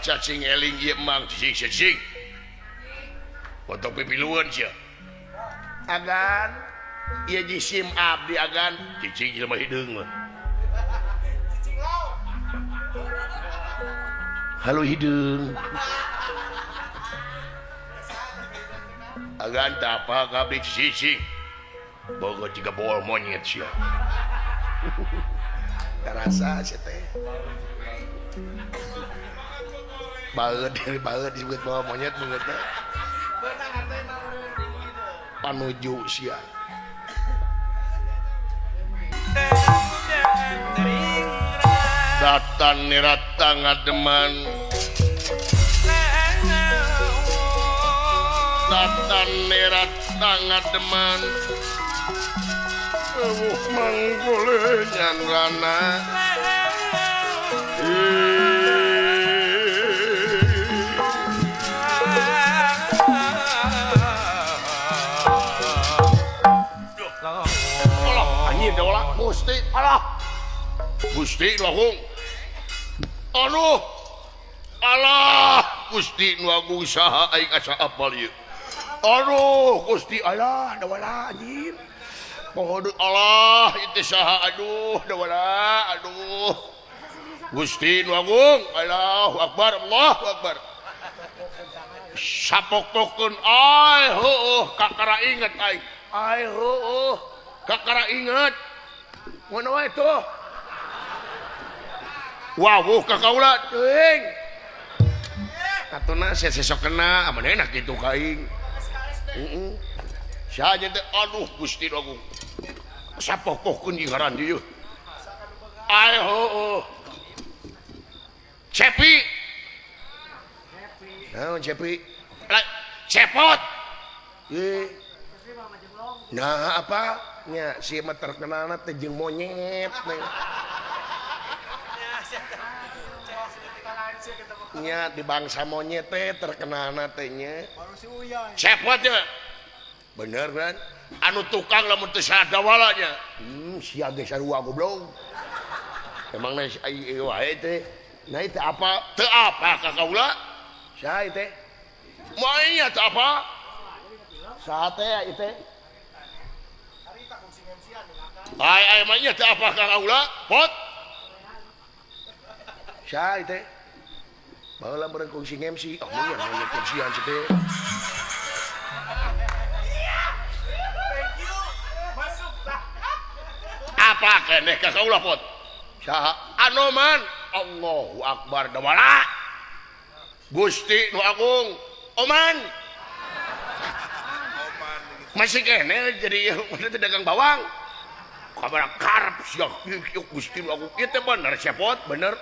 Cacing eling ieu mang cicing cicing. Foto pipilueun sia. Agan ieu jisim abdi agan cicing jelema hideung mah. Cicing laut. Halo hideung. Agan teu apa ka abdi cicing. Boga jiga bol monyet sia. Karasa sia teh. Banget banget disebut bawa monyet banget panuju sia. Datan nirata ngademan, datan nirata ngademan, ewuh manggule nyanrana. Gusti Allah Gusti Nu Agung aduh Allah Gusti Nu Agung saha aing asa apal ieu aduh Gusti Allah dawala anjir poho Allah itu saha aduh dawala aduh Gusti Nu Agung Allahu Akbar Allahu Akbar sapok-pokeun ai heueuh kakara inget aing ai heueuh kakara inget ngono wae tuh. Wawuh ka kaula teuing. Katuna sia sesok kena amun enak kitu ka aing. Heeh. Saha teh aduh Gusti Agung. Sapopohkeun ieu ngaran ieu. Ai heueuh. Cepi. Naon Cepi? Cepot. Ye. Nah apa? Nya si mah terkenalna teh jeung monyet nya di bangsa monyet teh terkenalna teh nya cepot nya bener kan anu tukang lamun teu sadawala nya sia ge sarua goblok emang na ieu wae teh nah teu apa teu apa ka kaula saha ieu teh moal nya teu apa saha teh ieu teh ai ai mah nya teu apa ka kaula pot saha ieu teh baheula meureun kungsi MC oh nya nya kungsian si teh Thank you masuk apa keneh ka kaula pot saha Anoman Allahu Akbar dawala Gusti Nu Agung Oman masih keneh jadi teh dagang bawang kabar karep sia Gusti Nu Agung ieu teh bener cepot bener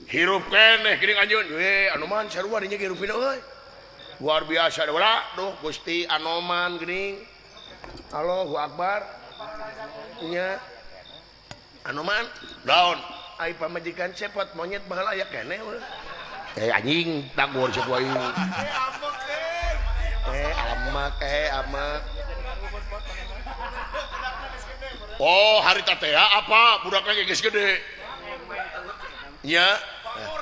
hirup keneh geuning anjeun we Anoman sarua dinya hirupina euy luar biasa dawala duh Gusti Anoman geuning Allahu Akbar nya Anoman daun ai pamajikan cepot monyet baheula aya keneh eh anjing tagur cek aing amak amak oh harita teh apa budakna geus gede nya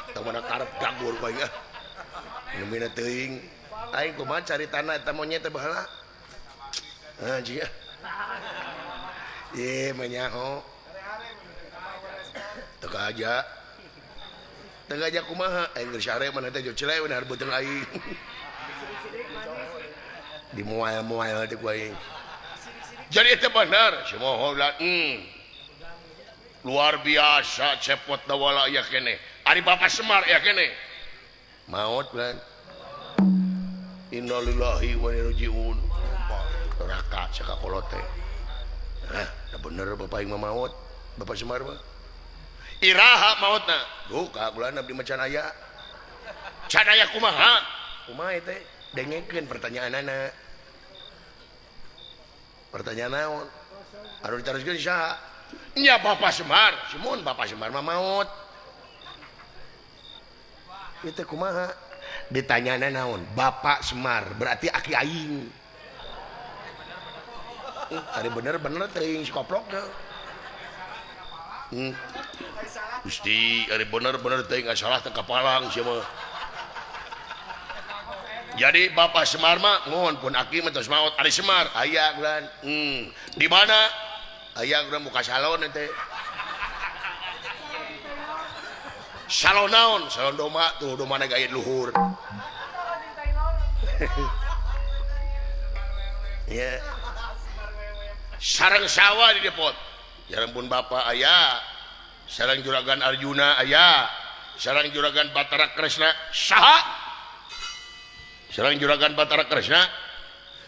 teu mana karep gagur ku aing ah nemina teuing aing kumaha caritana eta monyet teh baheula anjing ah ye menyaho teu aja teu aja kumaha aing geus sare mana teh jocele we beuteung aing di mual-mual teh ku aing jadi itu bener semohon luar biasa cepot dawala ya kene ari Bapak Semar ya kene maot kan innalillahi wa inna ilaihi rajiun neraka sakakolot teh nah bener Bapak aing mah maot Bapak Semar mah iraha maotna duh ka bulan abdi mah can aya can aya kumaha kumaha teh dengekeun pertanyaanana pertanyaan naon Anu diteruskeun saha? Nya Bapak Semar. Simun Bapak Semar mah maot. Ieu teh kumaha? Ditanyana naon? Bapak Semar berarti aki aing. Ari bener-bener teuing si koplok teh. Gusti, ari bener-bener teuing salah teh kapalang sia mah. Jadi Bapak Semar mah ngon pun aki mah tos maot. Ari Semar aya bulan. Di mana? Aya urang buka salon teh. Salon naon? Salon doma tuh, domana gaya luhur. Ya. Sareng sawah di depot. Jarang pun Bapak aya. Sareng Juragan Arjuna aya. Sareng Juragan Batara Kresna saha? Sareng Juragan Batara Kresna,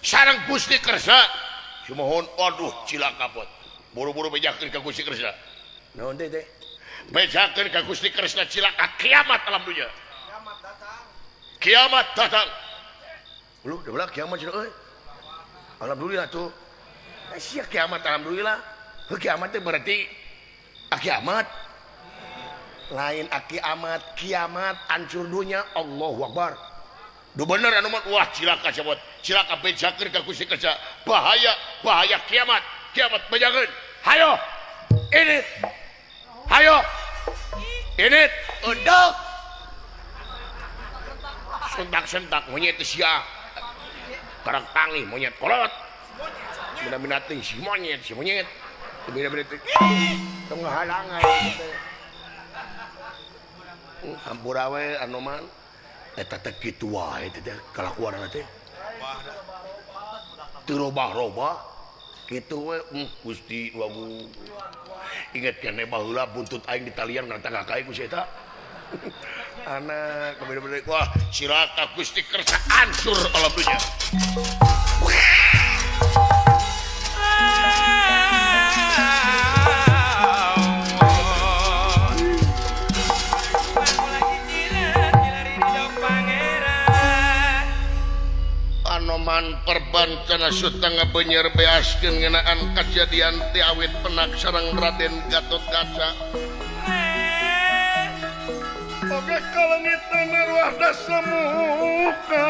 sareng Gusti Kresna. Sumohon, aduh cilaka pot. Buru-buru bejakeun ka Gusti Kresna. Naon teh teh? Bejakeun ka Gusti Kresna cilaka kiamat alam dunya. Kiamat datang. Kiamat datang. Lu udah belah kiamat cenah euy. Alhamdulillah tuh. Sia kiamat alhamdulillah. Heuh kiamat teh berarti kiamat. Lain aki amat, kiamat hancur dunya. Allahu Akbar. Duh bener anu mah wah cilaka sebut. Cilaka bejakeun ka Gusti Kresna. Bahaya, bahaya kiamat. Kiamat bejakeun. Hayo. Ini. Hayo. Ini endok. Sentak-sentak monyet sia. Karang tangi monyet kolot. Mina-mina teh si monyet, si monyet. Mina-mina teh. Tong halangan teh. Hampura we anu mah. Eta teh kitu wae teh kalakuanna teh. Teu robah-robah kitu we Gusti wagu. Inget keneh baheula buntut aing di talian ngartangga ka aing ku si eta. Anak bener-bener wah cilaka Gusti Kresna hancur alam dunya. Anoman perbancana sutanga benyer beaskeun ngeunaan kajadian ti awit penak sareng Raden Gatotkaca. Oge kalengitan arwah dasamuka.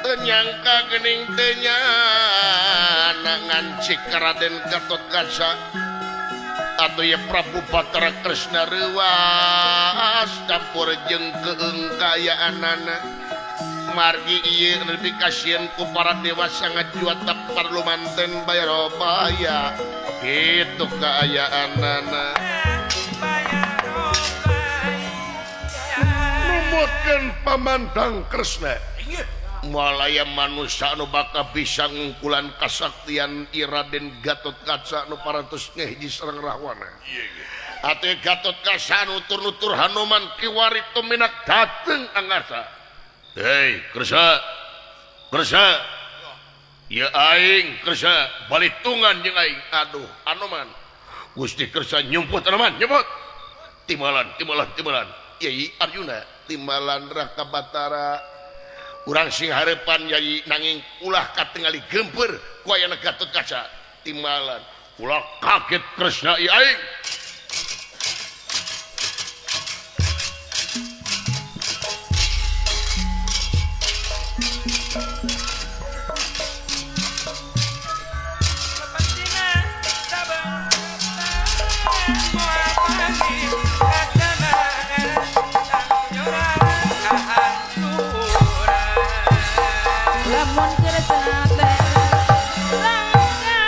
Teu nyangka geuning teu nyana ngancik ka Raden Gatotkaca. Atuh ye Prabu Batara Kresna reuas campur jeung keungkayaanana. Margi ieu nu dikasieun ku para dewa sangat juata parlumanten bayarobaya kitu kaayaanana. Numutkeun pamandang Kresna. Moal aya manusia anu bakal bisa ngungkulan kasaktian ieu Raden Gatotkaca nu parantos ngehiji sareng Rahwana. Atuh Gatotkaca nutur-nutur Hanuman kiwari tuminak dateng angarsa. Hei, Kresna. Kresna. Ya aing Kresna balitungan jeung aing. Aduh, Anoman. Gusti Kresna nyumput Anoman, nyumput. Timbalan, timbalan, timbalan. Yai Arjuna, timbalan Raka Batara. Urang sing hareupan yai nanging ulah katingali geumpeur ku ayana Gatotkaca. Timbalan. Ulah kaget Kresna ieu aing. Lamun Kresna teh langka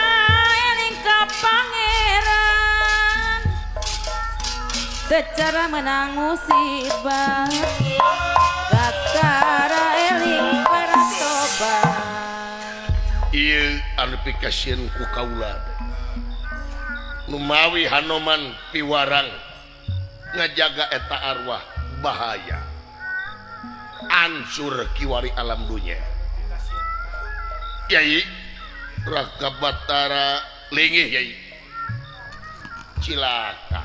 eling ka pangeran teu cara menang musibah Batara eling paratobat. Ieu anu pikasieun ku kaula numawi Hanoman piwarang ngajaga eta arwah bahaya ancur kiwari alam dunya. Yai Raka Batara linggih yai cilaka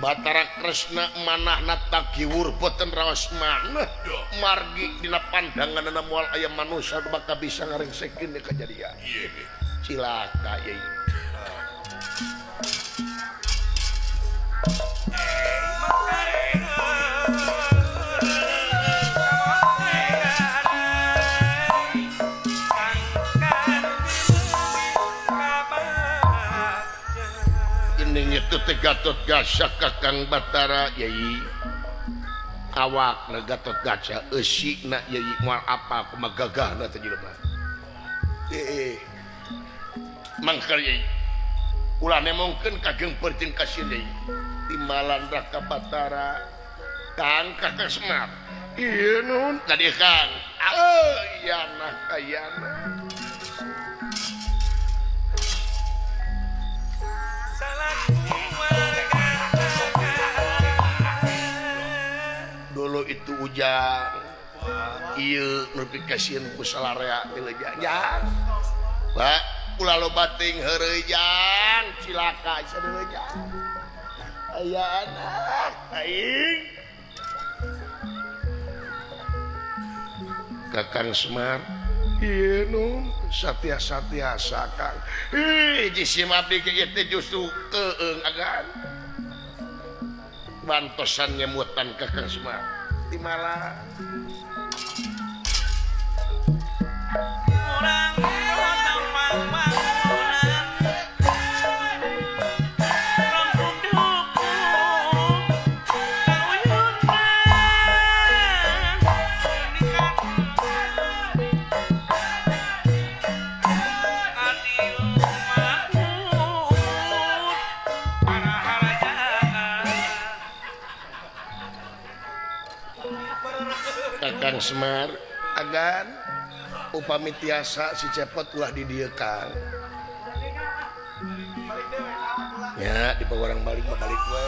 Batara Kresna manahna tagiwur boten raos maneh margi dina pandanganna moal aya manusia bakal bisa ngarengsekeun kajadian. Cilaka yai. Gening itu teh Gatot Kaca Kakang Batara yai. Awakna Gatot Kaca eusina yai moal apa kumaha gagahna teh jelema. Mangkal yai. Ulah nemongkeun kagempeur jeung kasieun yai. Timbalan Raka Batara Kang Kakang Semar. Ieu nun tadi Kang. Yana kayana. Dulu itu ujang ieu nu pikasieun ku salarea teh jang. Pak, ulah loba teuing heureuy jang, cilaka sadeuleu jang. Aya anak aing. Kakang Semar, ieu nu satiasa-tiasa Kang. Ih, jisim abdi ke ieu teh justru keung agan. Bantosan nyemutan Kakang Semar. Timala Kakang Semar agan upami tiasa si Cepot ulah di dieu Kang. Ya di orang balik mah balik we.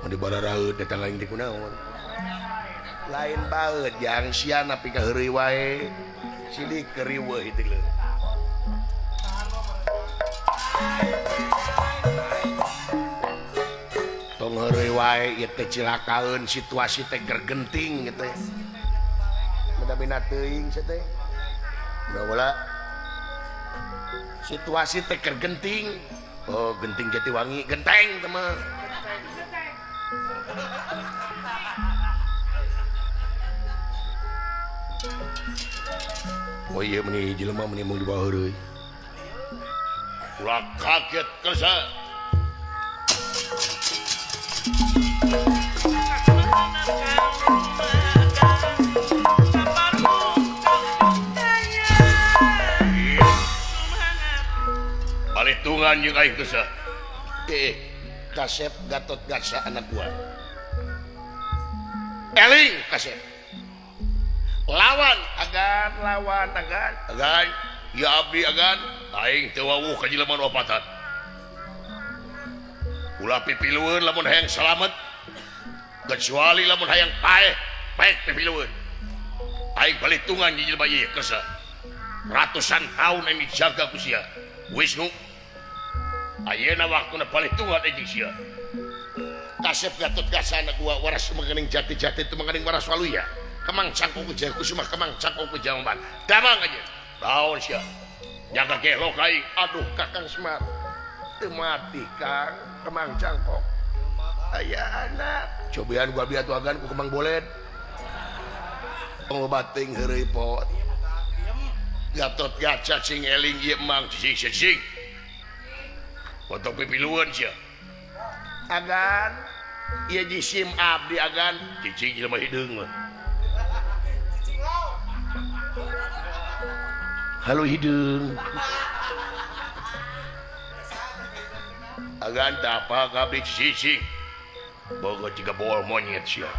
Mau dibara raeut datang lain di kunaon. Lain baeud jang sia napi ka heureuy wae. Silih keriweuh itu leuh. Tong heureuy wae ieu teh cilakaeun situasi teh gergenting gitu. Beda-beda teuing sia teh. Ulah situasi teh gergenting. Oh, genting Jatiwangi, genteng teh mah. Oh iya meni jelema meni mung dibawa heureuy. Ulah kaget kersa. Balitungan jeung aing kersa. Kasep Gatot Kaca anak gua. Eling kasep. Lawan agan lawan agan agan ya abdi agan aing teu wawuh ka jelema nu opatan. Ulah pipilueun lamun hayang salamet kecuali lamun hayang paeh paeh pipilueun. Aing balitungan jeung jelema ieu kersa. Ratusan tahun aing dijaga ku sia. Wisnu ayeuna waktuna balitungan jeung sia. Kasep Gatot Kaca anak gua waras mengening jati-jati itu mengening waras waluya. Kemang cangkok ku Kusuma kemang cangkok ku Jamban. Damang aja. Naon sia? Jaga gelok aing. Aduh Kakang Semar. Teu mati Kang, kemang cangkok. Aya anak. Cobian gua abdi atuh agan ku kemang boled. Tong loba teuing heureuy pot. Gatot Kaca cing eling ieu emang cicing cicing. Potong pipilueun sia. Agan ieu jisim abdi agan cicing jelema hideung mah. Halo hideung. Agan tak apa kabeh cicing. Boga jiga bol monyet sia.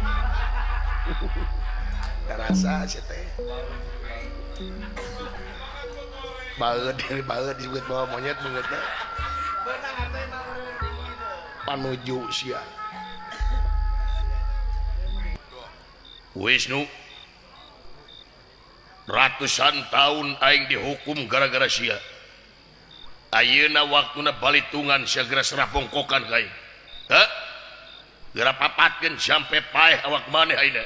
Karasa sia teh. Baeud baeud disebut bol monyet beungeutna. Panuju sia. Wisnu ratusan tahun aing dihukum gara-gara sia. Ayeuna waktuna balitungan segera serapongkokan ka aing. Heh? Geura papatkeun sampe paeh awak maneh ayeuna.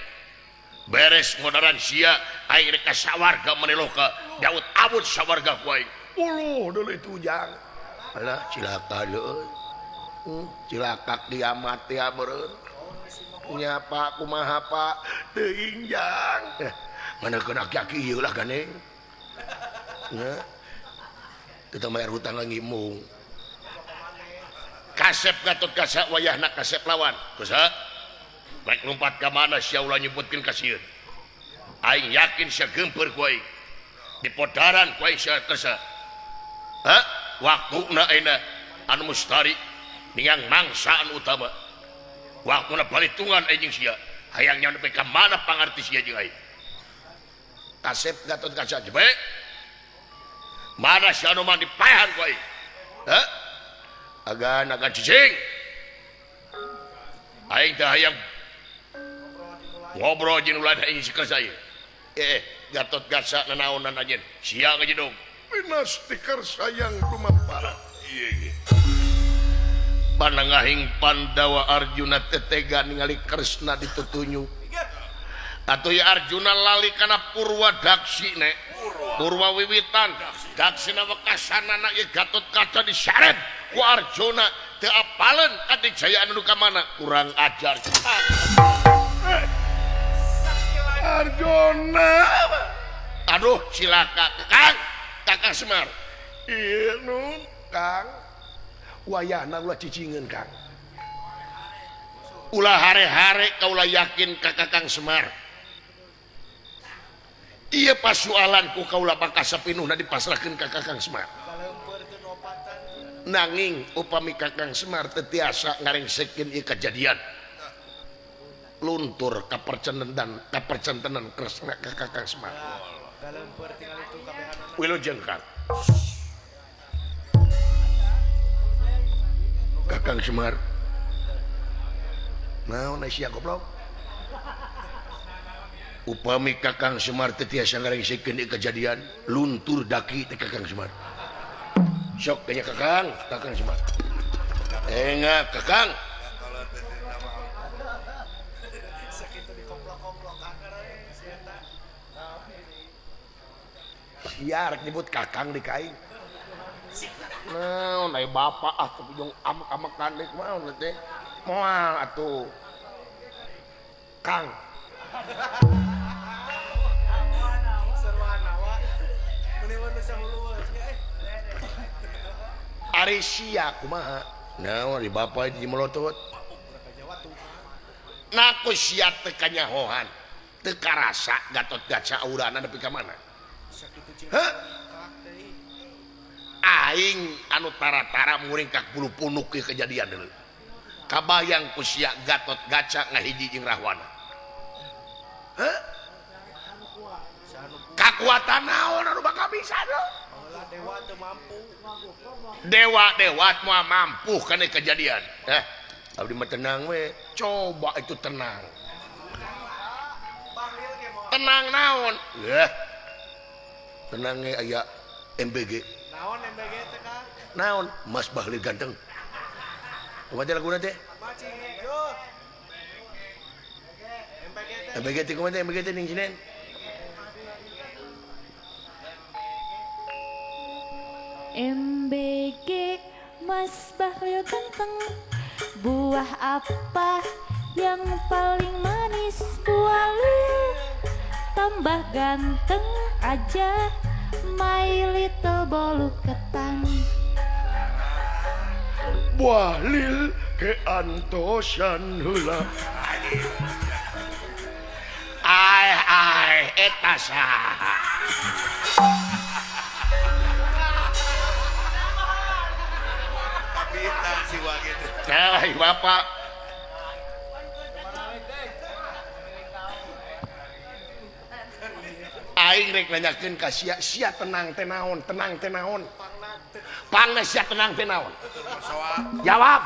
Beres ngodaran sia aing rek ka sawarga maneh loka. Daud abut sawarga ku aing. Uluh deuleu itu ujang. Alah cilaka deui. Cilaka kiamat teh meureun. Nya Pak kumaha Pak? Teuing jang. Nganakeun aki-aki ieu lah gandeng. Nya. Kita bayar hutang lagi mung. Kasep Gatot Kaca wayahna kasep lawan. Kusaha? Rek lompat ka mana sia ulah nyebutkeun ka sieun. Aing yakin sia geumpeur ku aing. Di podaran ku aing sia kersa. Hah? Waktuna ayeuna anu mustari ningang mangsa anu utama. Waktuna balitungan aing jeung sia. Hayang nya nepi ka mana pangarti sia jeung aing. Kasep Gatot Kaca jebe. Mana si Anoman dipaehan ku aing? Hah? Agan agan cicing. Aing teh hayang ngobrol jeung ulah aing si kersa ieu. Gatot Kaca nanaonan anjeun. Sia ngajedog. Pinasti kersa yang rumampara. Ieu ge. Panengahing Pandawa Arjuna tetega ningali Kresna ditutunjuk. Atuh ya Arjuna lali kana Purwa Daksi ne. Purwa wiwitan Daksina wekasanana ieu Gatot Kaca diseret ku Arjuna teu apaleun kadijayaan nu ka mana kurang ajar. Arjuna. Aduh cilaka Kang, Kakang Semar. Ieu nun Kang. Wayahna ulah cicingeun Kang. Ulah hare-hare kaula yakin ka Kakang Semar. Iya pasualan ku kaula bakal sapinuhna dipasrahkeun ka Kakang Semar. Nanging upami Kakang Semar teu tiasa ngarengsekeun ieu kajadian. Luntur kapercentenan kapercentenan Kresna ka Kakang Semar. Wilujeng Kang. Kakang Semar. Naon sia goblok? Upami Kakang Semar teu tiasa ngarengsekeun ieu kejadian, luntur daki teh Kakang Semar. Sok tanya Kakang, Kakang Semar. Engah Kakang. Sia rek nyebut Kakang di ka aing. Naon aya bapak ah tapi jeung amek-amekan deui kumaha teh. Moal atuh. Kang. Ari sia kumaha? Naon di bapa di melotot. Naku sia teu kanyahohan, teu karasa Gatot Kaca aurana nepi ka mana? Hah? Aing anu tara-tara muringkak bulu punuk ieu kejadian deui. Kabayang ku sia Gatot Kaca ngahiji jeung Rahwana. Hah? Kakuatan naon anu bakal bisa deui? Dewa teu mampu. Dewa-dewa moal mampu kana kejadian. Abdi mah tenang we. Coba itu tenang. Tenang naon? Tenang ge aya MBG. Naon MBG teh Kang? Naon? Mas Bahlil ganteng. Kumaha teh laguna teh? MBG teh kumaha teh? MBG teh ning sinen. MBG Mas Bahlil ganteng. Buah apa yang paling manis? Buah lil tambah ganteng aja. My little bolu ketan. Buah lil keantosan heula. Ai ai eta saha? Nah, bapak. Aing rek nanyakeun ka sia, sia tenang teh naon, tenang teh naon. Pangna sia tenang teh naon? Jawab.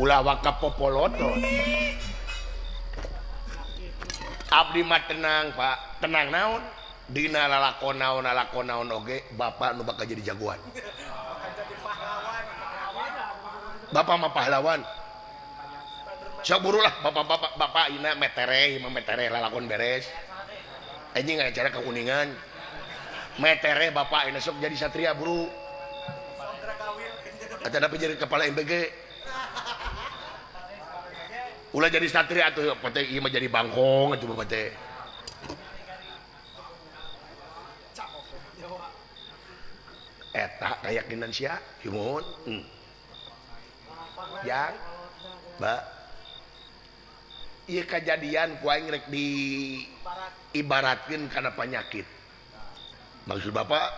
Ulah waka popoloto. Abdi mah tenang, Pak. Tenang naon? Dina lalakon naon lalakon naon oge bapak nu bakal jadi jagoan. Bapak mah pahlawan. Sok buru lah bapak-bapak bapak ina metere mah metere lalakon beres. Anjing ngacara ka Kuningan. Metere bapak ina sok jadi satria buru. Atanapi jadi kepala MBG. Ulah jadi satria atuh teh ieu mah jadi bangkong atuh bapak teh. Eta kayakinan sia himun. Jang, Mbak. Ieu kajadian ku aing rek diibaratkeun kana penyakit. Maksud bapak,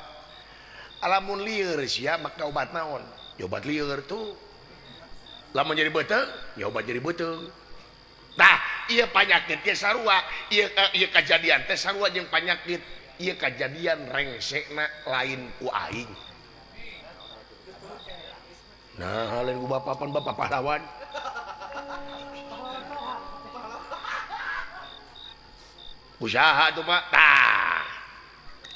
alamun lieur sia maka obat naon? Ya obat lieur tuh. Lamun jadi beuteung, ya obat jadi beuteung. Tah, ieu panyakit teh sarua, ieu kajadian teh sarua jeung panyakit. Ieu kajadian rengsekna lain ku aing. Nah, lain ku bapak pan bapak pahlawan. Usaha tuh Pak. Tah.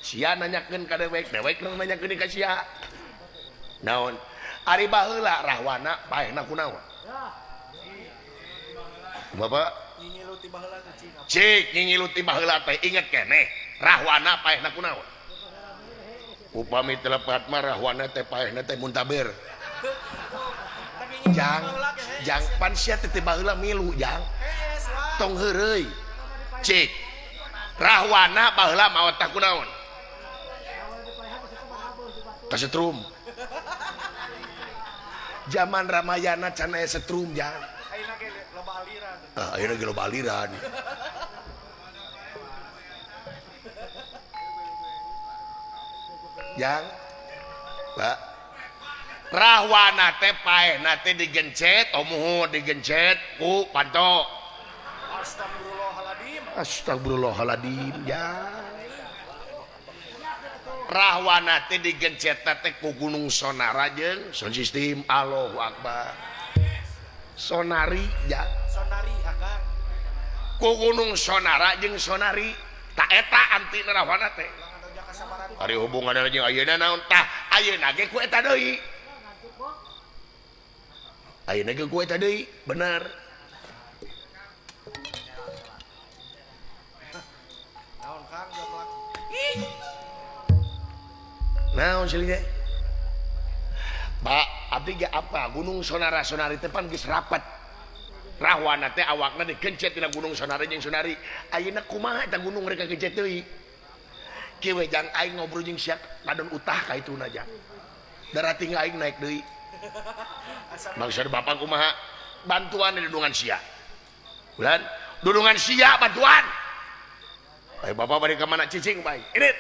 Sia nanyakeun ka dewek, dewek nu nanyakeun ka sia. Naon? Ari baheula rahwana paehna kunaon? Bapak nyinyilu ti baheula teh cik. Cik nyinyilu ti baheula teh inget keneh. Rahwana paehna kunaon? Upami teu lepat mah rahwana teh paehna teh muntabir. Jang, jang pan sia teh baheula milu jang. Tong heureuy. Cik. Rahwana baheula maot tah kunaon? Kasetrum. Zaman Ramayana can aya setrum jang. Ayeuna ge loba aliran. Ah, ayeuna ge loba aliran. Jang. Pak. Rahwana teh paehna teh digencet, omuhun digencet ku panto. Astagfirullahaladzim. Astagfirullahaladzim ya. Rahwana teh digencet teh ku Gunung Sonara jeung sound system. Allahu Akbar. Sonari ya. Sonari akang. Ku Gunung Sonara jeung Sonari. Ta eta antina Rahwana teh. Ari hubunganna jeung ayeuna naon? Tah ayeuna ge ku eta deui. Ayeuna ge ku eta deui, bener. Naon Kang joplak? Naon silih teh? Pak, abdi ge apa? Gunung Sonara Sonari teh pan geus rapat. Rahwana teh awakna digencet dina Gunung Sonara jeung Sonari. Ayeuna kumaha eta gunung rek kagencet deui? Kieu we jang aing ngobrol jeung sia padon utah ka ituna jang. Darah tinggi aing naik deui. Maksud bapak kumaha? Bantuan di dudungan sia. Bulan dudungan sia bantuan. Ayo bapak bari ka mana cicing bae. Init.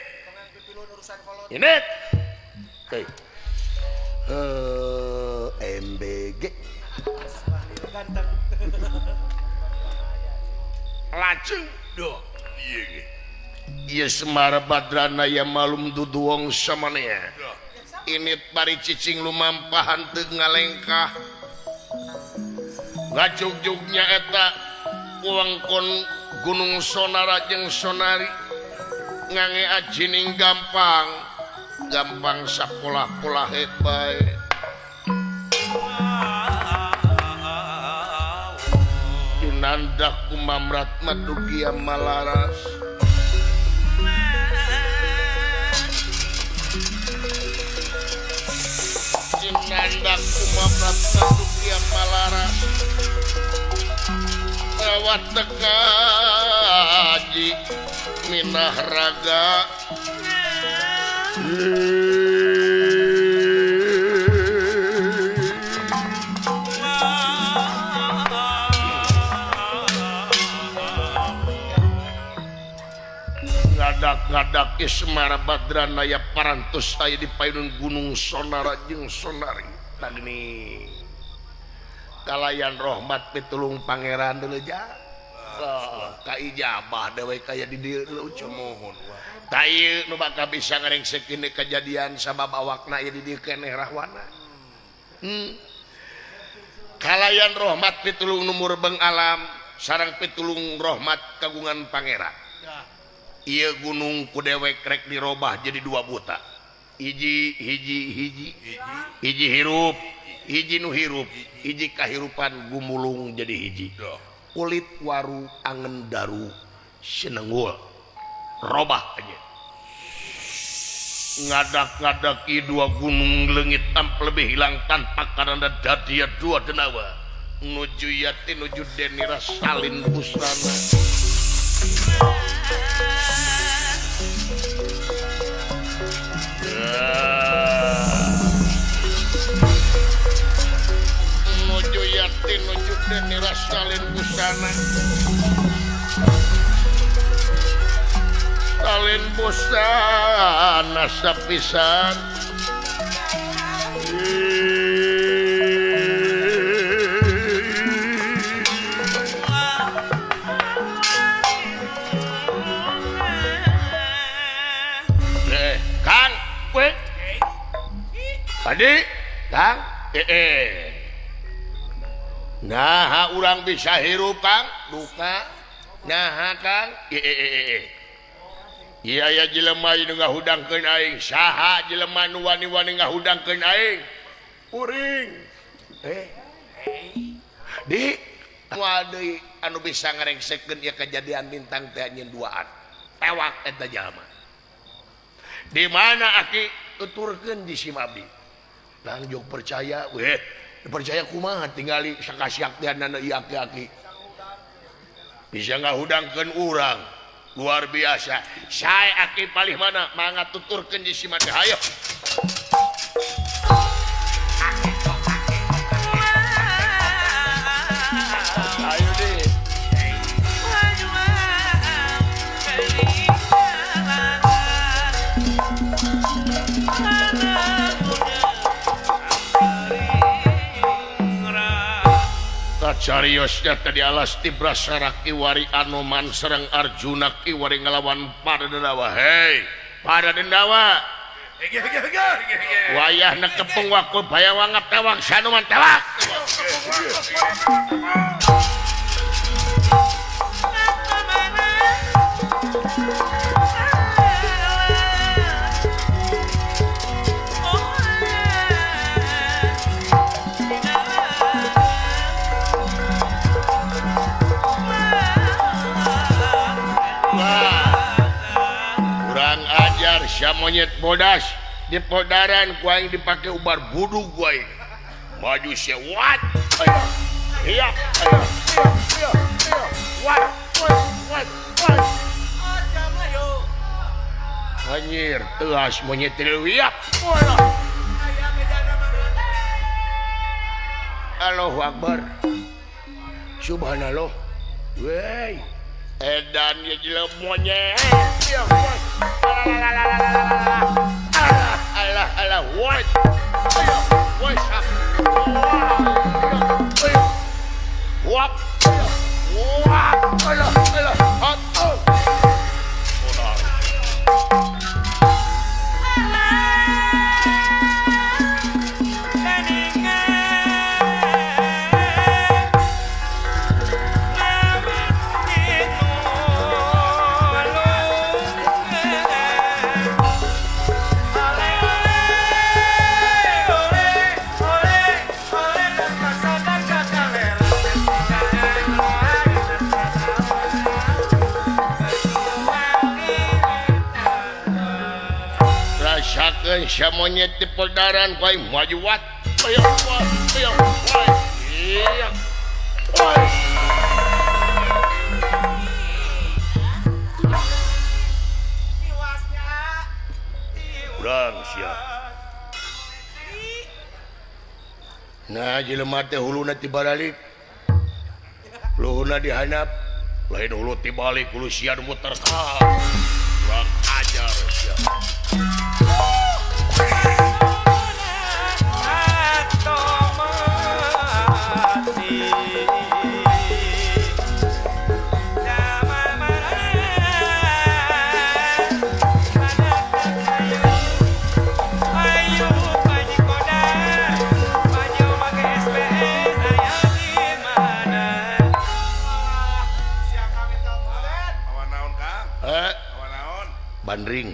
Init. Hei. MBG. Ganteng. Lajeng duh. Ieu ge. Ieu Semar Badrana ya malum duduong samanea. Init bari cicing lumampahan teu ngalengkah. Ngajugjugnya eta wewengkon Gunung Sonara jeung Sonari ngange ajining gampang gampang sapolah-polahe bae. Dinandak kumamrat madugia malaras. Dinandak kumamrat madugia malaras. Lewat tekaji minah raga. Ngadak-ngadak Ismara Badrana ya parantos aya di payun Gunung Sonara jeung Sonari. Tagni kalayan rahmat pitulung pangeran deuleu ja. Ka ijabah dewe kaya di dieu deuleu Mohon. Ta ieu nu bakal bisa ngarengsekeun kejadian sabab awakna ieu di dieu keneh rahwana. Kalayan rahmat pitulung nu murbeng alam sareng pitulung rahmat kagungan pangeran. Ieu gunung ku dewek rek dirobah jadi dua buta. Hiji hiji hiji hiji hirup, hiji nu hirup, hiji kahirupan gumulung jadi hiji. Kulit waru angen daru senenggul. Robah aja. Ngadak-ngadaki dua gunung leungit tanpa lebih hilang tanpa karena dadia dua denawa nuju yati nuju denira salin busana. Nuju yati nuju denira salin busana. Salin busana sapisan. Kang, we. Tadi, Kang, Nah, urang bisa hirup, Kang, duka. Nah, Kang, Iya ya jelema nu ngahudangkeun aing, saha jelema nu wani-wani ngahudangkeun aing? Kuring. Di moal deui anu bisa ngarengsekeun ieu kejadian bintang teh nyeun duaan. Tewak eta jalma. Di mana aki tuturkeun di si Mabdi. Langjog percaya weh, percaya kumaha tingali sakasiaktianana ieu aki-aki. Bisa ngahudangkeun urang. Luar biasa. Saya aki palih mana mangga tuturkeun di si Mabdi. Hayo. Ayo deh. Cariosnya tadi alas tibra saraki wari Anoman serang Arjuna ki wari ngelawan para dendawa. Hei, para dendawa. Wayahna kepung wakul bayawangap tewak Sanuman tewak. Sia monyet bodas di podaran ku aing dipake ubar budug ku aing. Maju sia wat. Ayo. Iya, ayo. Iya, iya. Wat, wat, wat, wat. Anjir, teuas monyet leuwiak. Allahu Akbar. Subhanallah. Wey. Edan ye jelema monyet. Iya, wat. Alah, alah, alah, what? Ayo, what? Ayo, wap, wap, alah, alah, oh. Sia monyet di podaran ku aing maju wat. Ayo, wat, ayo, wat. Iya. Woi. Urang sia. Nah, jelema teh huluna ti baralik. Luhuna dihanap, lain hulu ti balik, hulu sia nu muter ka. Urang ajar sia. Gering.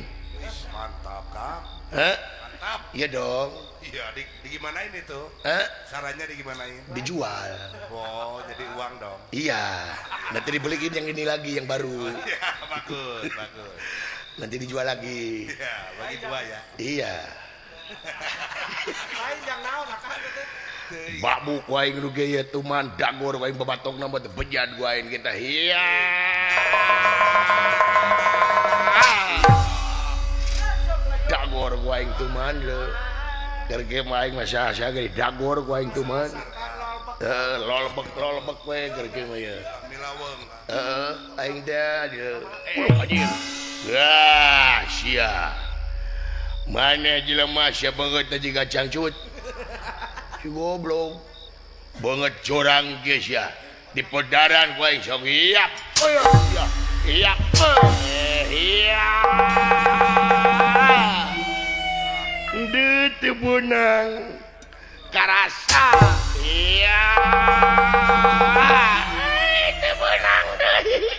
Mantap, Kang. Hah? Mantap. Iya dong. Iya, digimanain itu? Hah? Sarannya digimanain? Dijual. Oh, jadi uang dong. Iya. Nanti dibeliin yang ini lagi, yang baru. Iya, bagus, bagus. Nanti dijual lagi. Iya, bagi dua ya. Iya. Lain yang naon akang teh. Babuk waing nu ge ye tuman dagor waing babatokna mah teu bejad waing kita. Iya. Dagor waing tuman leu. Keur ge mah aing mah sia-sia ge dagor waing tuman. Heeh, lolbek-lolbek we keur ge mah ye. Milaweng. Heeh, aing teh dieu. Anjir. Wah, sia. Mana jelema sia beungeut teh jiga cangcut. Si goblok. Beungeut curang ge sia. Di pedaran ku aing sok iap. Iya. Iya. Iya. Deut teu beunang. Karasa. Iya. Teu beunang deui.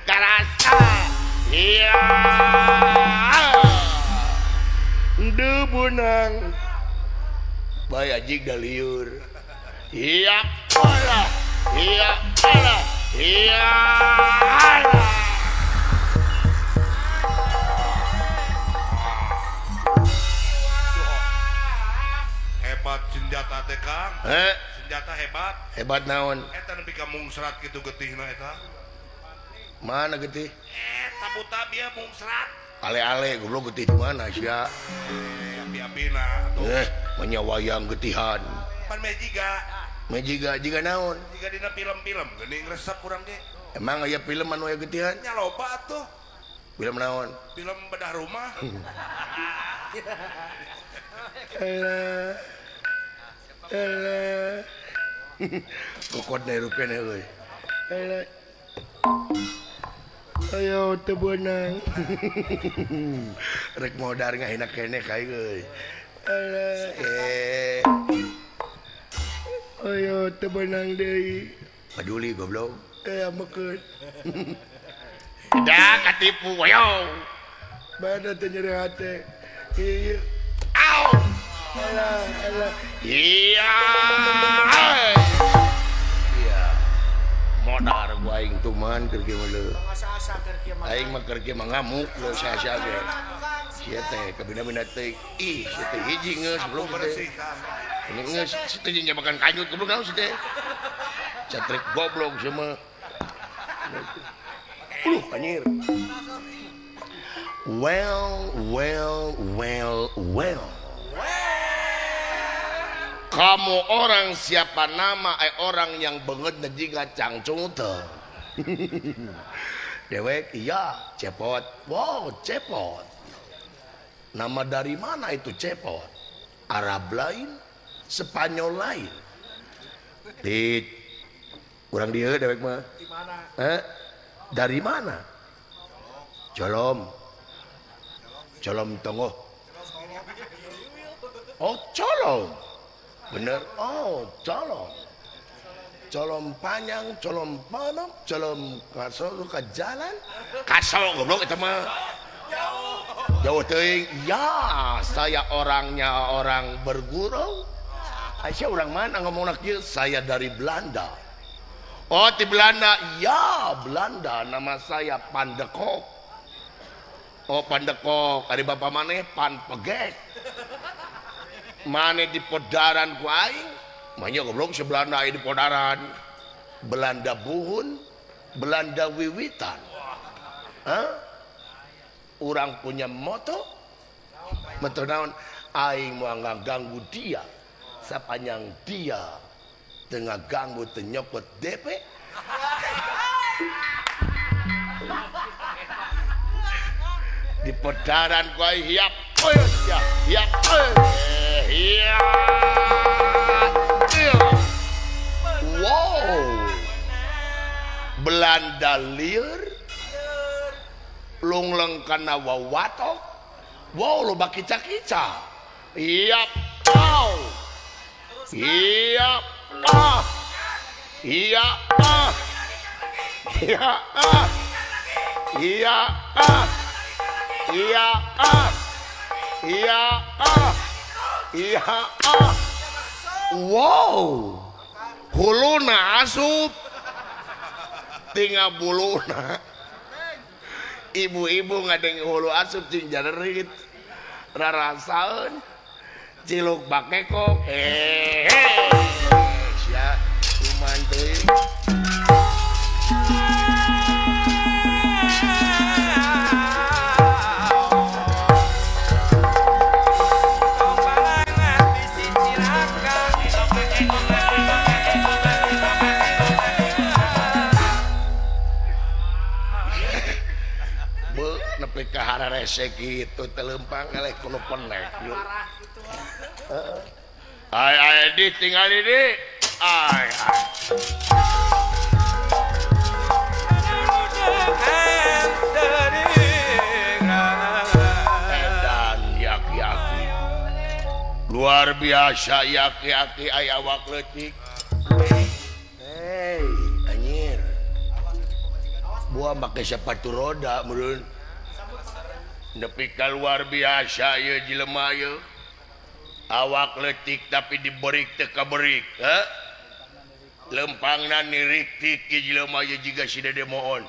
Karasa. Iya. Deut beunang. Bae ajig da liur. Iya Allah. Iya Allah. Iya Allah. Hebat senjata teh Kang. Heh? Senjata hebat. Hebat naon? Eta nepi ka mungsrat kitu getihna eta. Mana getih? Eta buta bieu mungsrat. Ale-ale goblok getih di mana sia? Api-apina atuh. Manya wayang getihan. Pan mejiga. Mejiga jiga naon? Jiga dina film-film geuning resep urang ge. Emang aya film anu aya getihan? Nya loba atuh. Film naon? Film bedah rumah. Elah. Elah. Kokot na rupena euy. Elah. Ayo teu beunang. Rek modar ngahina keneh ka euy. Alah, eh. Ayo teu beunang deui. Paduli goblok. Amekeun. Dah katipu woyo. Bada teu nyeri hate. Ieu. Au. Alah, alah. Iya. Iya. Modar gua aing tuman keur kieu mah leuh. Aing mah keur kieu mah ngamuk leuh sia-sia ge. Sia teh kabina-bina teh. Ih, sia teh hiji geus belum teh. Ini geus si teh jeung makan kanyut goblok naon si teh. Catrik goblok sia mah. Anjir. Well, well, well, well. Kamu orang siapa nama orang yang banget jiga cangcung teh. Dewek iya cepot. Wow, cepot. Nama dari mana itu cepot? Arab lain, Spanyol lain. Dit. Urang dieu dewek mah. Di mana? Dari mana? Colom. Colom Tonggoh. Oh, colom. Bener. Oh, colom. Colom panjang, colom panok, colom kaso ke jalan. Kaso goblok eta mah. Jauh teuing. Ya, saya orangnya orang bergurau. Aisyah orang mana ngomongna kieu? Saya dari Belanda. Oh, di Belanda. Ya, Belanda. Nama saya Pandekok. Oh, Pandekok. Ari bapa maneh Panpegek. Maneh di podaran ku aing. Manya goblok si Belanda aya di podaran. Belanda buhun, Belanda wiwitan. Hah? Urang punya moto. Moto naon? Aing moal ngaganggu dia. Sapanjang dia teu ngaganggu teu nyokot DP. Di podaran ku aing hiap. Hiap, hiap. Hiap. Wow. Belanda lieur lungleng kana wawatok. Wow, loba kica-kica. Iap. Au. Iap. Ah. Iya. Ah. Iya. Ah. Iya. Ah. Iya ah. Iya ah. Iya ah. Wow. Huluna asup. Tinggal buluna. Ibu-ibu ngadeng hulu asup cing jarerit. Rarasaeun. Ciluk bakekok. Hehe. Sia kuman teuing. Rese gitu telempang eleh kuno penek yuk. Ay ay di tinggal ini. Ay ay. Edan yaki-yaki. Luar biasa yaki-yaki ay awak leutik. Hey, anjir. Buah make sepatu roda meureun. Nepi ka luar biasa ieu jelema ieu. Awak leutik tapi diberik teu kaberik, heuh. Lempangna niriktik ieu jelema ieu jiga si Dede Moon.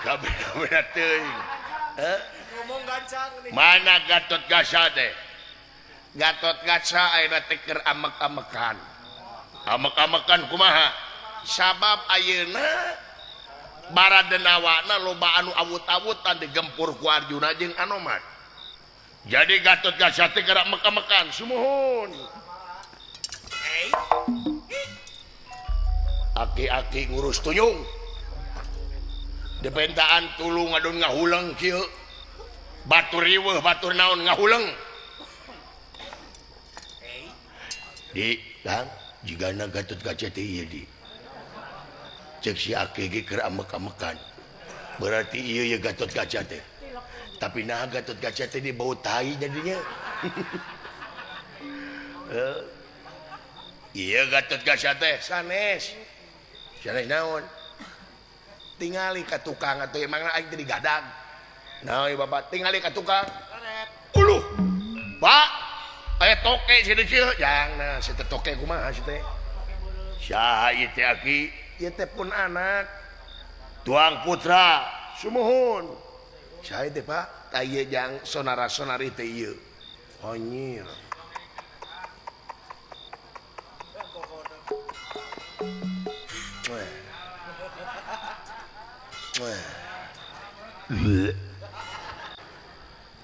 Kabeh-kabeh teuing. Heuh. Ngomong gancang nih. Mana Gatot Kaca teh? Gatot Kaca ayeuna teh keur amek-amekan. Amek-amekan kumaha? Sabab ayeuna baradenawana loba anu awut-awutan digempur ku Arjuna jeung Anoman. Jadi Gatot Kaca teh gerak meka-mekan sumuhun. Aki-aki ngurus tuyung. Dipentaan tulung adun ngahuleng kieu. Batur riweuh batur naon ngahuleng. Di, Kang, jigana Gatot Kaca teh ieu di. Cek si aki ge keur amek-amekan. Berarti ieu ye Gatot Kaca teh. Tapi nah Gatot Kaca teh di bau tai jadinya. Iya Gatot Kaca teh sanes. Sanes naon? Tingali ka tukang atuh emangna aing teh digadag. Naon ieu bapak tingali ka tukang. Uluh. Pak, aya toke si dieu. Jangna si teh toke kumaha si teh? Saha ieu teh aki? Ieu teh pun anak tuang putra sumuhun. Saha teh Pak? Tah ieu jang sonara-sonari teh ieu. Anjir.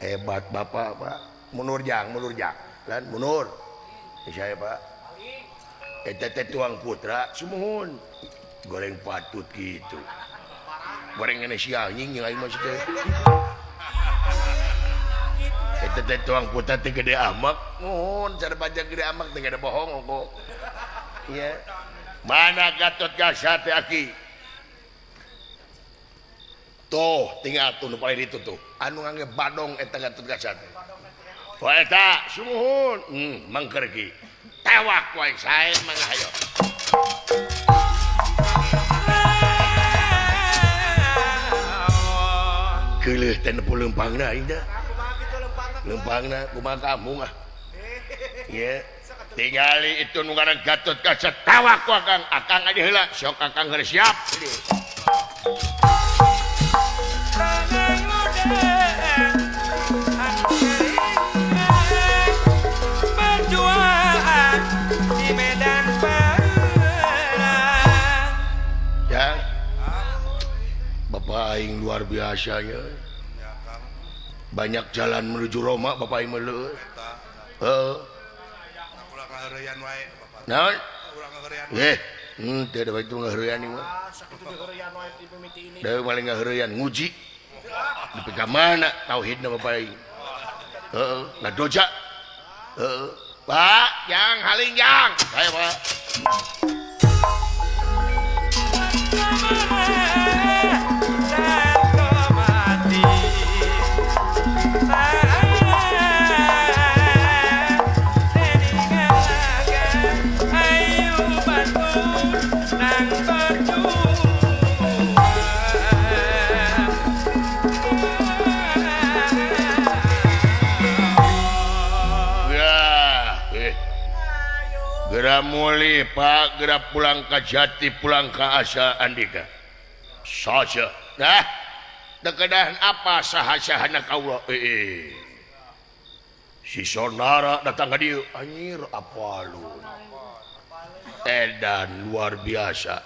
Hebat bapak Pak. Mundur jang, mundur jang. Lan mundur. Saya Pak. Eta teh tuang putra sumuhun. Goreng patut gitu. Goreng ngene si anjing jeung aing mah teh. Eta teh tuang putra teh gede amak. Nuhun cara pajak gede amak teh gede bohong kok. Iya. Mana Gatot Kaca teh aki? Tuh tinggal tuh nu paling ditu tuh. Anu ngangge badong eta Gatot Kaca teh. Wah eta sumuhun. Mangker ki. Tewak wae sae mangga hayo. Keuleuh teh nepu leumpangna aing teh. Leumpangna kumaha kampung ah. Ieu tingali itu nu ngaran Gatot Kaca tawak ku Akang. Akang aja heula sok Akang geus siap. Perjuangan di medan perang. Ya. Bapak aing luar biasa ya. Banyak jalan menuju Roma Bapak aing mah leueur. Heeh. Ulah ngaheureuyan wae Bapak. Naon? Ulah ngaheureuyan. Eh, teu da bae ngaheureuyan ieu mah. Sakitu diheureuyan wae di mimiti ini. Deui paling ngaheureuyan nguji. Nepi ka mana tauhidna Bapak aing. Heeh, ngadoja. Heeh. Pak, yang haling yang. Ayo Pak. Geura mulih Pak, geura pulang ka jati, pulang ka asa andika. Saja. Nah, dekedahan apa saha-sahana kaula? Si Sonara datang ka dieu, anjir apa lu? Edan luar biasa.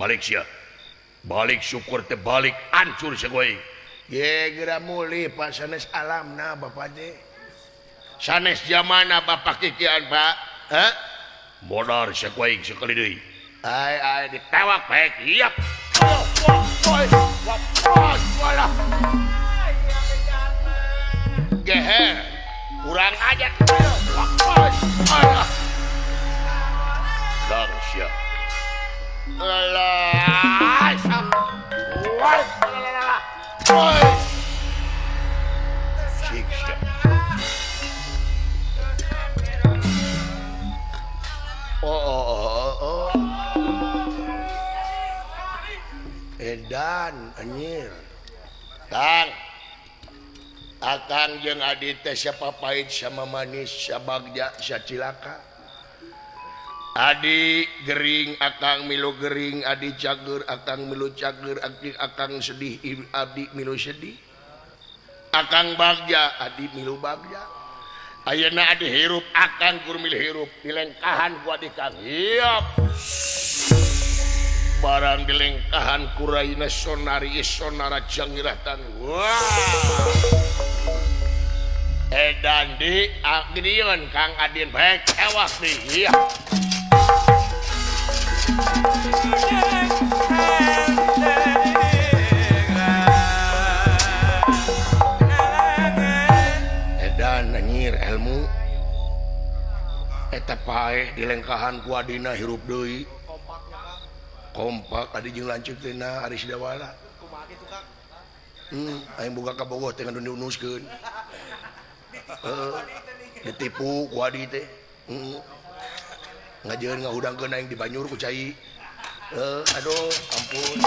Balik sia. Balik syukur teh balik hancur sagoy. Ye geura mulih Pak sanes alamna Bapak teh. Sanes jamana Bapak kikian Pak. Hah? Modar sakuaing sekali deui. Ai ai ditewak baik. Iap. Geher. Kurang aja. Dang sia. Alah. Sik sia. Oh. Edan anjir. Kang. Akang jeung adi teh siapa pahit sama manis, sabagja sacilaka. Adi gering akang milu gering, adi cager akang milu cager, adi akang sedih abdi milu sedih. Akang bagja adi milu bagja. Ayeuna adi hirup akang kur milu hirup dilengkahan ku adi kang. Hiap. Barang dilengkahan kuraina sonari sonara jangiratan. Wah. Edan di agdion Kang Adin baik ewak di. Iya. Edan anjir ilmu eta paeh dilengkahan ku adina hirup deui. Kompak adi jeung lanceuk teh na ari Sidawala. Kumaha kitu Kang? Aing boga ka Bogor teh ngadu diunuskeun. Ditipu ku adi teh. Ngajeun ngahudangkeun aing di Banyur ku cai. Aduh, ampun.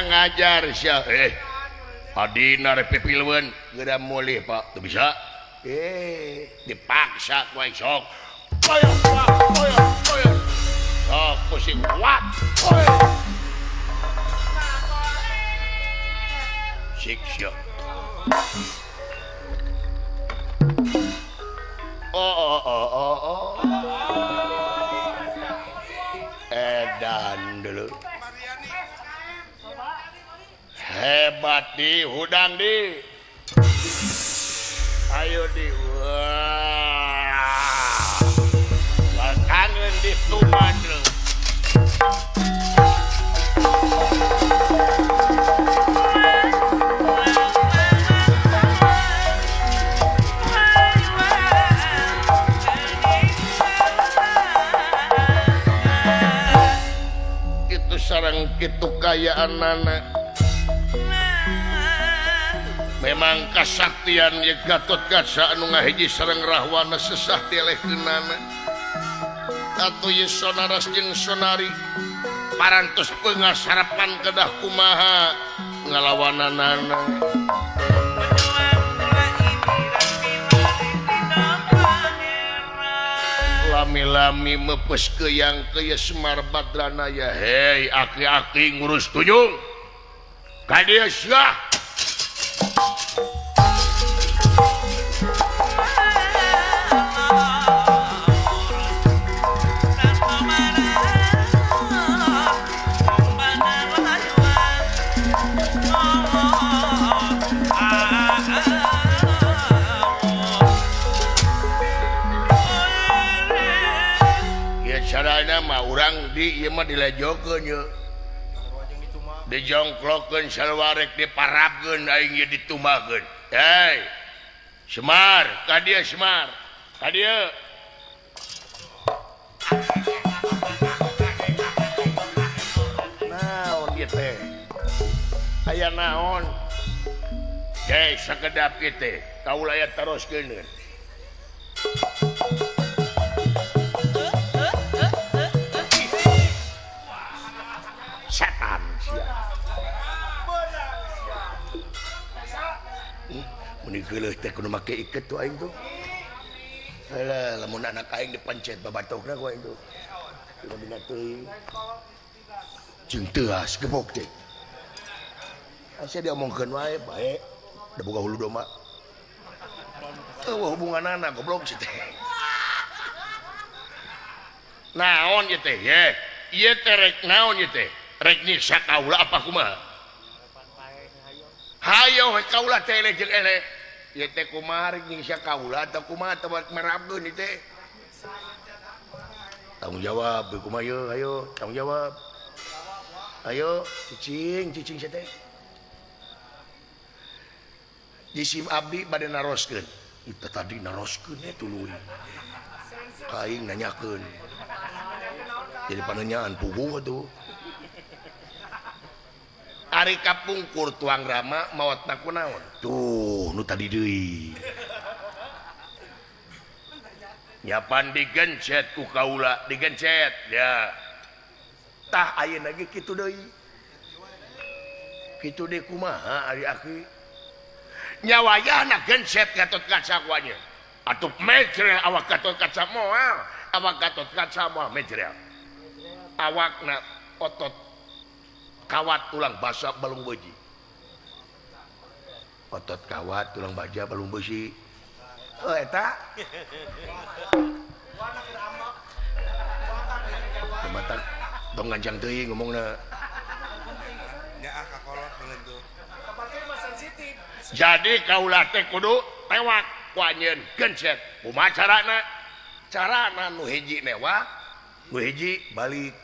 Ngajar sia adina rek pipilweun geura mulih Pak teu bisa dipaksa ku aing sok koyok koyok koyok sok pusing kuat sik sia. Oh. Edan dulu. Hebat di hudang di. Ayo di. Wah. Kangen di tuman dulu. Itu sarang kitu kayaan nana. Memang kasaktian ye Gatotkaca anu ngahiji sareng Rahwana sesah dielehkeunana. Atuh ye Sonaras jeung Sonari parantos pengasarapan kedah kumaha ngalawananana. Lami-lami mepes keuyang ke ye Semar Badranaya. Hei aki-aki ngurus tunjung. Ka dieu sia. Carana mah urang di ieu mah dilejokeun ye. Dijongklokeun salwarek diparabkeun aing ieu ditumbakeun. Hei. Semar, ka dieu Semar. Ka dieu. Naon ieu teh? Aya naon? Ge sakedap kieu teh kaula aya teroskeun. Setan sia. Mun geuleuh teh kudu make iket tuh aing tuh. Halah lamun anak aing dipencet babatokna ku aing tuh. Dina teuing. Jeung teuas gebok teh. Asa diomongkeun wae bae da boga hulu domba. Eueuh hubunganana goblok si teh. Naon ieu teh? Ye, ieu teh rek naon ieu teh? Rek nyiksa kaula apa kumaha? Hayo we kaula teh eleh jeung eleh. Ieu teh kumaha rek nyiksa kaula atau kumaha teh merabkeun ieu teh? Tanggung jawab kumaha ieu? Hayo, tanggung jawab. Ayo, cicing, cicing sia teh. Jisim abdi bade naroskeun. Itu tadi naroskeun we tuluy. Ka aing nanyakeun. Jadi pananyaan puguh atuh. Ari kapungkur tuang rama maotna kunaon? Tuh, nu tadi deui. Nyapan digencet ku kaula, digencet ya. Tah ayeuna ge kitu deui. Kitu deui kumaha ari aki? Nya wayahna gencet Gatot Kaca ku anjeun. Atuh mejrel awak Gatot Kaca moal, awak Gatot Kaca moal mejrel. Awakna otot kawat tulang basa balung beuji. Otot kawat tulang baja balung beusi. Oh eta. Pematak tong ngancang teuing ngomongna. Nya ah kakolot beungeut tuh. Jadi kaula teh kudu tewak ku anjeun gencet. Kumaha carana? Carana nu hiji newak, nu hiji balik.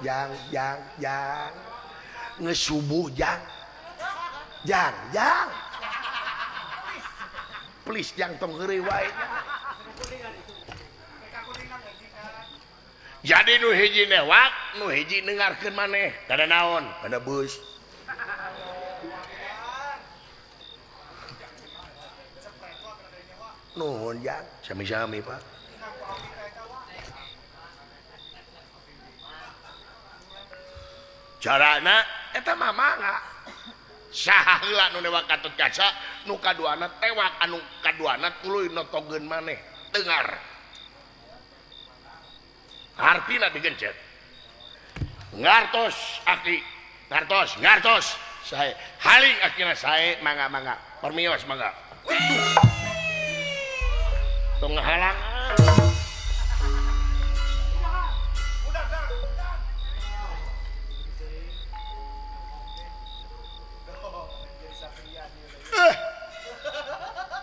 Jang jang jang geus subuh jang. Jang jang. Please jang tong heureuy wae. Jadi nu hiji newak, nu hiji dengarkeun maneh. Kada naon? Kada beus. Nuhun jang, sami-sami Pak. Carana eta mah mangga. Saha heula nu newak Gatot Kaca, nu kaduana tewak, anu kaduana tuluy notogeun maneh tengar. Hartina digencet. Ngartos aki, ngartos, ngartos. Sae haling akina sae mangga-mangga. Permios mangga. Tong ngahalang.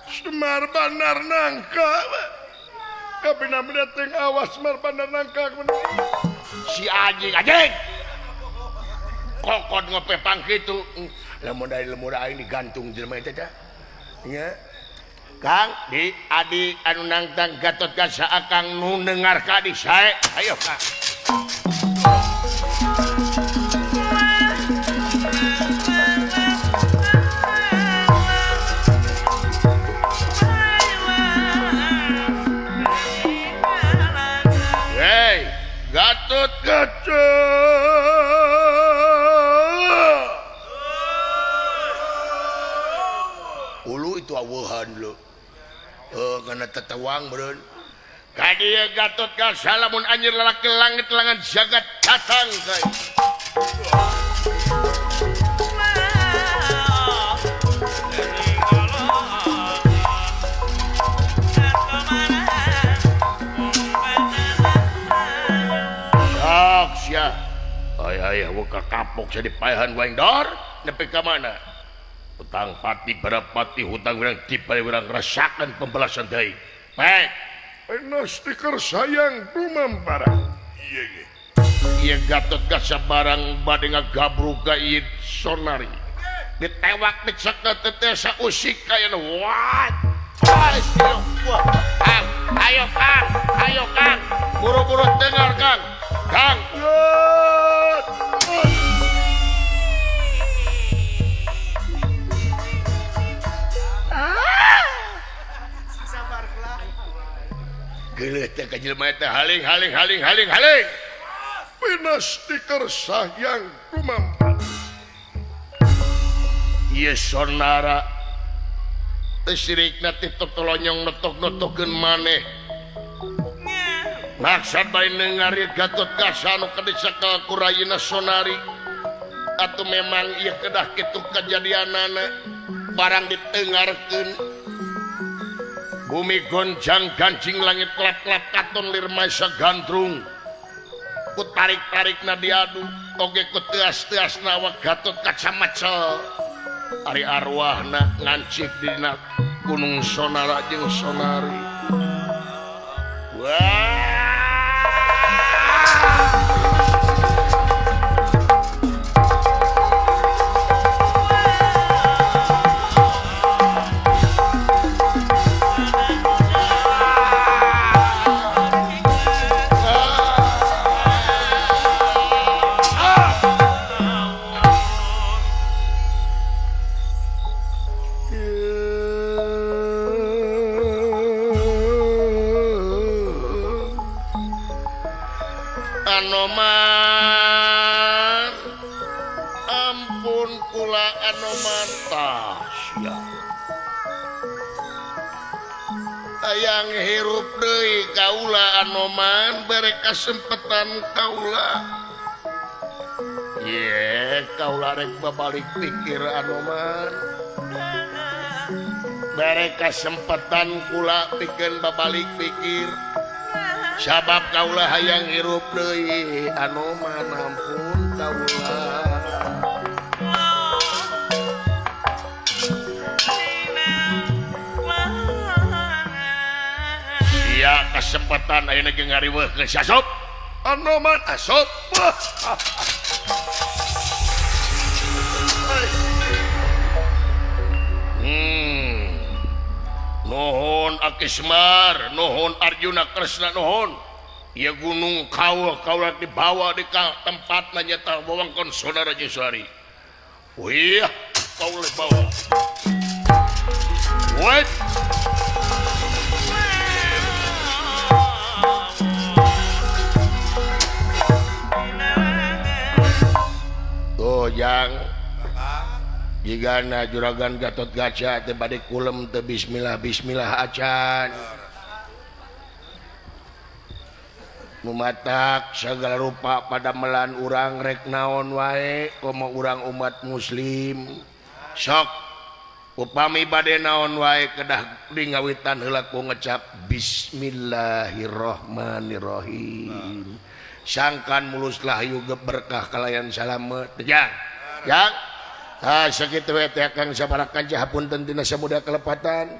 Semar Bandar Nangka. Kabina dateng awas Semar Bandar Nangka. Si anjing anjing. Kokot ngopepang kitu. Lamun dari lemur aing digantung jelema eta teh. Nya. Kang di adi anu nangtang Gatot Kaca akang nu dengar ka di sae. Ayo Kang. Hey, Gatot Kaca. Ulu itu aweuhan lu. Karena tetewang beureun. Ka dieu Gatot Kaca lamun anjeun lalaki langit langan jagat datang ka. Sok sia. Ay ay ka kapok sia dipaehan ku aing dor nepi ka mana? Hutang pati barapati hutang urang dibari urang rasakan pembalasan deui. Baik. Eno stiker sayang bumampara. Ieu ge. Ieu Gatot Kaca barang bade ngagabrug ka ieu Sonari. Ditewak diceket teh sausik ka ieu. What? Kang, ayo Kang, ayo Kang. Buru-buru dengar Kang. Kang. jelema teh haling haling haling haling haling pinasti kersa yang kumampan ieu sonara teu sirikna ti totolonyong notok-notokeun maneh maksad bae ngarit Gatot Kaca anu kadisakal ku rayina Sonari atuh memang ieu kedah kitu kajadianana barang ditengarkeun bumi goncang gancing langit klap-klap katon lir maesa gandrung ku tarik-tarikna diadu oge ku teas-teasna awak Gatot Kaca macel ari arwahna ngancik dina Gunung Sonara jeung Sonari. Wah Anoman, ampun kula Anoman tasya. Hayang hirup deui kaula Anoman bere kasempetan kaula. Ye, kaula rek babalik pikir Anoman. Bere kasempetan kula pikeun babalik pikir. Sabab kaula hayang hirup deui Anoman ampun kaula. Sia kesempatan ayeuna ge ngariweuhkeun si Asop. Anoman Asop. Nuhun Akismar, nuhun Arjuna Kresna nuhun. Ieu gunung kaul kaula dibawa di ka tempatna nyata wewengkon Saudara Jesari. Wih, kaula bawa. Wait. Tuh jang. Jigana juragan Gatot Kaca teh bade kulem teu bismillah bismillah acan. Mumatak segala rupa pada melan urang rek naon wae komo urang umat muslim. Sok upami bade naon wae kedah di ngawitan heula ku ngecap bismillahirrahmanirrahim. Sangkan mulus lahayu berkah kalayan salamet. Jang. Jang. Ah sakitu we teh Kang sabarakan jahapunten tina samuda kelepatan.